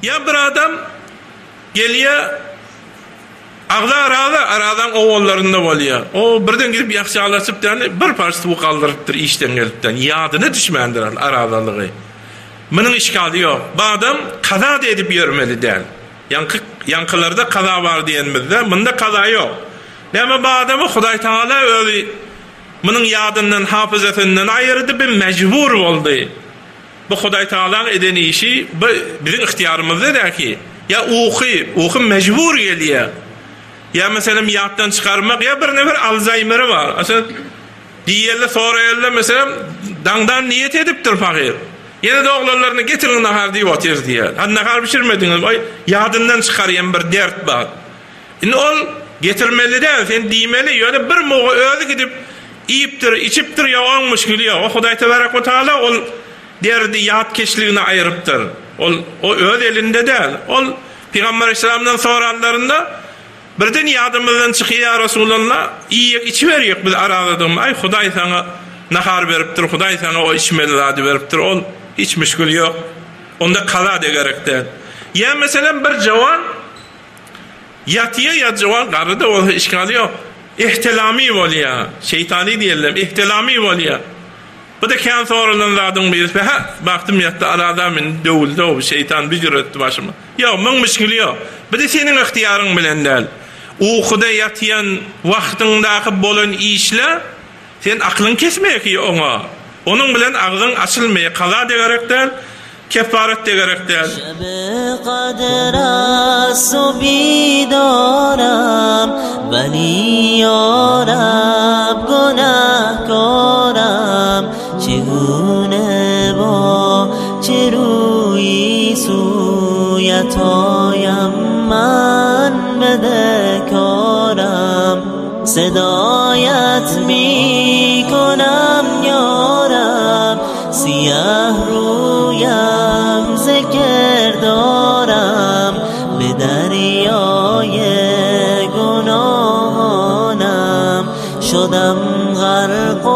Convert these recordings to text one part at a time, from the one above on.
Ýa bir adam gelýär, agza araza, arazaň owallarynda bolýar. O birden gidip ýahşalaşyp däli bir parç suw galdyrypdyr işden gelipden. Ýadyna düşmändir al arazalygy. Munuň işgali ýok. Bu adam kaza-da edip ýörmeli däl. Ýaňky ýaňkylarda kaza bar diýenimizde, munda kaza ýok. Näme bu adamy Hudaý Tagala özi munuň ýadyndan, hafyzasyndan aýyrdy, bi mejbur boldy. Bu Hudaý Tagalaň eden işi, bu biziň ygtyýarymyzda däki. Ýa uky, uky mejbur gelýär. Ýa meselem ýatdan çykarmak, ýa bir nefer alzaýmeri bar. Aşa diýeli, soraýaly, meselem, daňdan niýet edipdir pahyr. Ýene-de oglanlaryna getiriň nahar diýip otyr diýýär. Hany nahar bişirmediňizmi? Aý, ýadyndan çykarýan bir dert bar. Indi ol getirmeli däl, sen diýmeli, ýöne bir mugy özi gidip iýipdir, içipdir, ýok oň müşgili ýok. O Hudaý tebarek we taala ol derdi ýatkeşligini aýrypdyr. Ol o öz elinde däl. Ol Pygamber aleyhisselamdan soranlarynda birden ýadymyzdan çykýar ýa Resulallah, iýek içiberýek biz arazadygymyz. Aý Hudaý saňa nahar beripdir, Hudaý saňa o içmeli zady beripdir. Ol hiç müşgili ýok. Onda kaza-da gerek däl. Ýa meselem bir jawan Ýatýa ýa juwan garry-da bolsa işgali ýok. Ihtilamy bolýa. Şeýtany diýerler. Ihtilamy bolýa. Bu-da kän soralan zadyň biri. Hä, bagtym ýatdy, aladam indi döwüldi-ow, şeýtan büjür etdi başymy. Ýok, muň müşgili ýok. Bu-da seniň ygtyýaryň bilen däl. Ukuda ýatýan wagtyňdaky bolan işle sen aklyň kesmeýär ki oňa. Onuň bilen agzyň açylmaýar. Kaza-da gerek däl. Kefaret de gerek däl. Şebi Kadyr asu bidaram Weli ya Rab gunahkaram Çigune ba çe ruyi suyet ayam man bedekaram Sedayet mi konam ya Rab Siýah ruýam zikr doram Be derýaýy gunahanam Şodam gark u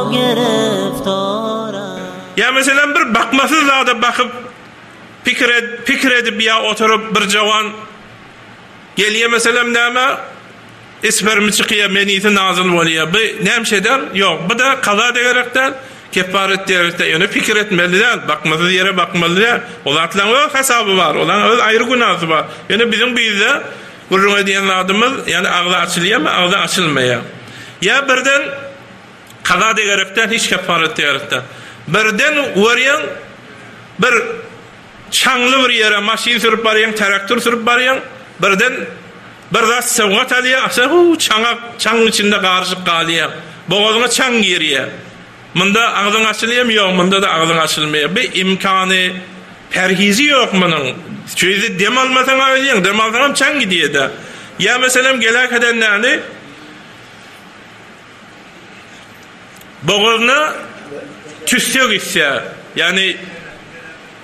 giriftaram. Ýa meselem bir bakmasyz zada bakyp pikir pikir edip ýa oturyp bir jowan gelýä meselem näme Ispermi çykýa, menisi nazyl bolýa. By nämiş eder? Ýok, bu-da kaza-da gerek däl, keffaret-de gerek däl. Ýöne pikir etmeli däl, bakmasyz ýere bakmaly däl. O zatlaryň öz hasaby bar, olaryň öz aýry günäsi bar. Ýöne biziň bu ýerde gürrüň edýän zadymyz, ýagny agzy açylýarmy, agzy açylmaýar. Ýa birden kaza-da gerek däl, hiç keffaret-de gerek däl. Birden görýäň, bir çaňly bir ýere maşyn sürüp barýaň, traktor sürüp barýaň, birden Bir zat sowgat alýar, aşa hu çaňa çaňyň içinde garyşyp galýar. Bogazyňa çaň girýär. Munda agzyň açylýarmy? Ýok, munda-da agzyň açylmaýar. Bir imkany, perhizi ýok munuň. Şeýdip dem almasaň-a ölýäň, dem alsaňam çaň gidýär-de. Ýa meselem geläkeden näni? Bogazyna tüsse gitse, ýagny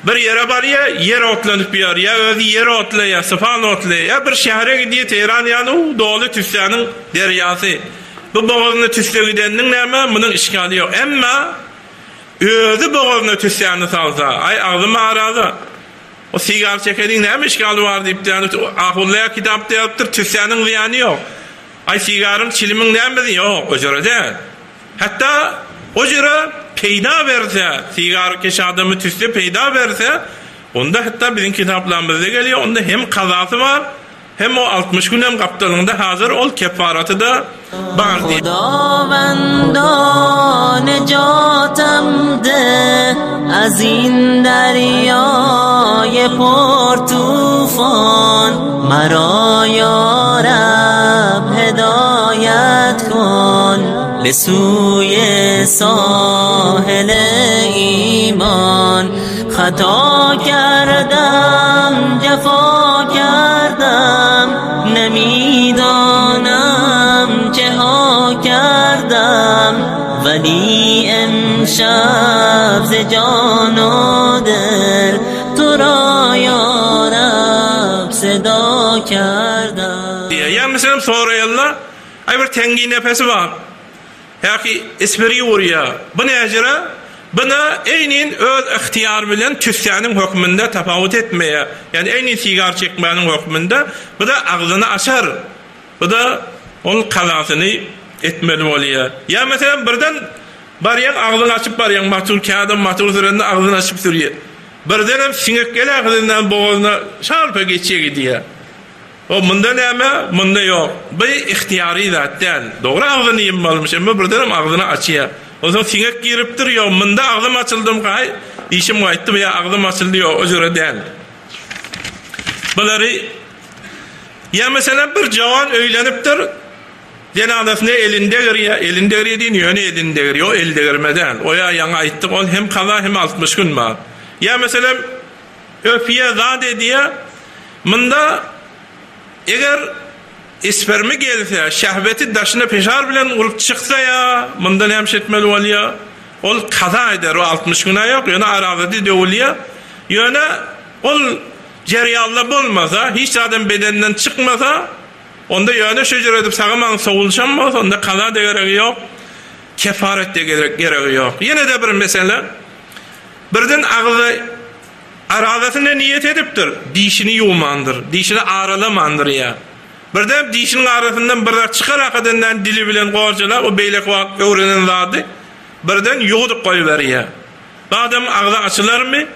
Bir ýere barýar, ýer otlanyp ýör, ýa özi ýer otlaýar, sypan otlaýar, ýa bir şähere gidýär, Teheran ýaly, u, doly tüssäniň derýasy. Bu bogazyna tüsse gideniniň näme, munuň işgali ýok. Emma özi bogazyna tüssäni salsa, aý, agzym araza, o sigar çekeniň näme işgali bar diýip, ýagny ahullaýa kitapda ýazypdyr, tüssäniň zyýany ýok. Aý, sigaryň, çilimiň nämesi ýok, o jüre däl. Hatda o jüre peýda berse, sigarkeş adamy tüsse peýda berse, onda hatda biziň kitaplarymyzda gelýär, onda hem kazasy bar, hem o 60 gün hem gapdalyňda hazyr ol kefaraty-da bar diýýär. Hudawenda nejatam de az in daryaye por tufan mara ya Rab hidayat kon Be suye sahil iman Hata kerdem cefa kerdem Nemidanam çeha kerdem Veli emşeb ze can u dil Tura ya Rab seda kerdem Diýýär. Ýa meselem soraýarlar, Aý bir teňňi nepesi bar. Häki isbiri urýar. Bu näjere? Buna eýnin öz ygtyýary bilen tüssäniň hökmünde tapawut etmeýär. Ýagny eýnin sigar çekmäniň hökmünde bu-da agzyny açar. Bu-da ol kazasyny etmeli bolýar. Ýa meselem birden barýaň agzyňy açyp barýaň motor kädem motor sürende agzyny açyp sürýär. Birdenem siňek gelähizinde bogazyna şarpa geçýär gidýär. O munda näme? Munda ýok. Bu ihtiýary zat däl. Dogry agzyny ýummalymyş, emma birdenem agzyny açýar. Onsoň siňek giripdir, ýok, munda agzym açyldymka, aý, dişim gaýtdymy ýa agzym açyldy, ýok, o jüre däl. Bulary Ýa meselem bir jawan öýlenipdir, zenanasyna elini degirýär, elini degirýär diýen ýöne elini degirýär, o el degirme däl. O ýa ýaňy aýtdyk, ol hem kaza hem 60 gün bar. Ýa meselem Öpýä zat edýä. Munda eger ispermi gelse, şähweti daşyna peşar bilen urup çyksa ýa, munda näme etmeli bolýa? Ol kaza eder, o 60 günä ýok, ýöne arazady döwülýä. Ýöne ol jerýanda bolmasa, hiç zadam bedeninden çykmasa, onda ýöne şeýle edip sagaman sowulşam bolsa, onda kaza-da geregi ýok, kefaret-de geregi ýok. Ýene-de bir mesele, Birden agzy arazasyna niýet edipdir, dişini ýuwmandyr, dişini aralamandyr ýa. Birdenem dişiniň arasyndan bir zat çykar hakydenden dili bilen gorjalap o beýleki wagt öwrenen zady birden ýuwudyp goýberýär. Bu adamyň agzy açylarmy?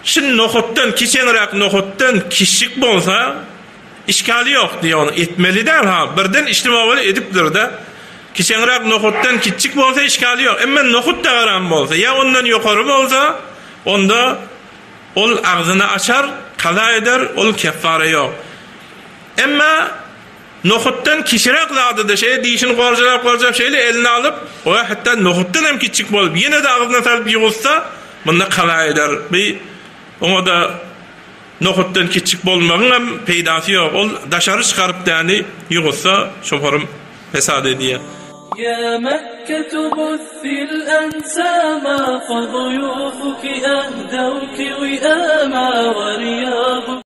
Şu nohutdan kiçeňräk nohutdan kiçjik bolsa Işgali ýok diýýär ony etmeli däl ha birden iştiba edipdirde kiçeňräk nohutdan kiçjik bolsa işgali ýok emma nohut dagaram bolsa ýa ondan ýokary bolsa onda ol agzyny açar kaza eder ol keffara ýok emma nohutdan kiçiräk zadyda şeýle dişini gorjalap gorjalap şeýle eline alyp o hatda nohutdan hem kiçjik bolup ýene-de agzyna salyp ýuwutsa munda kaza eder bi oňada Nohutdan kiçjik bolmagyňam peýdasy ýok. Ol daşary çykaryp däni ýugutsa şoparym pesat edýär. Ýa Mekketu buthil ensama fe zuýufuki ehdewki wiama we riýabu.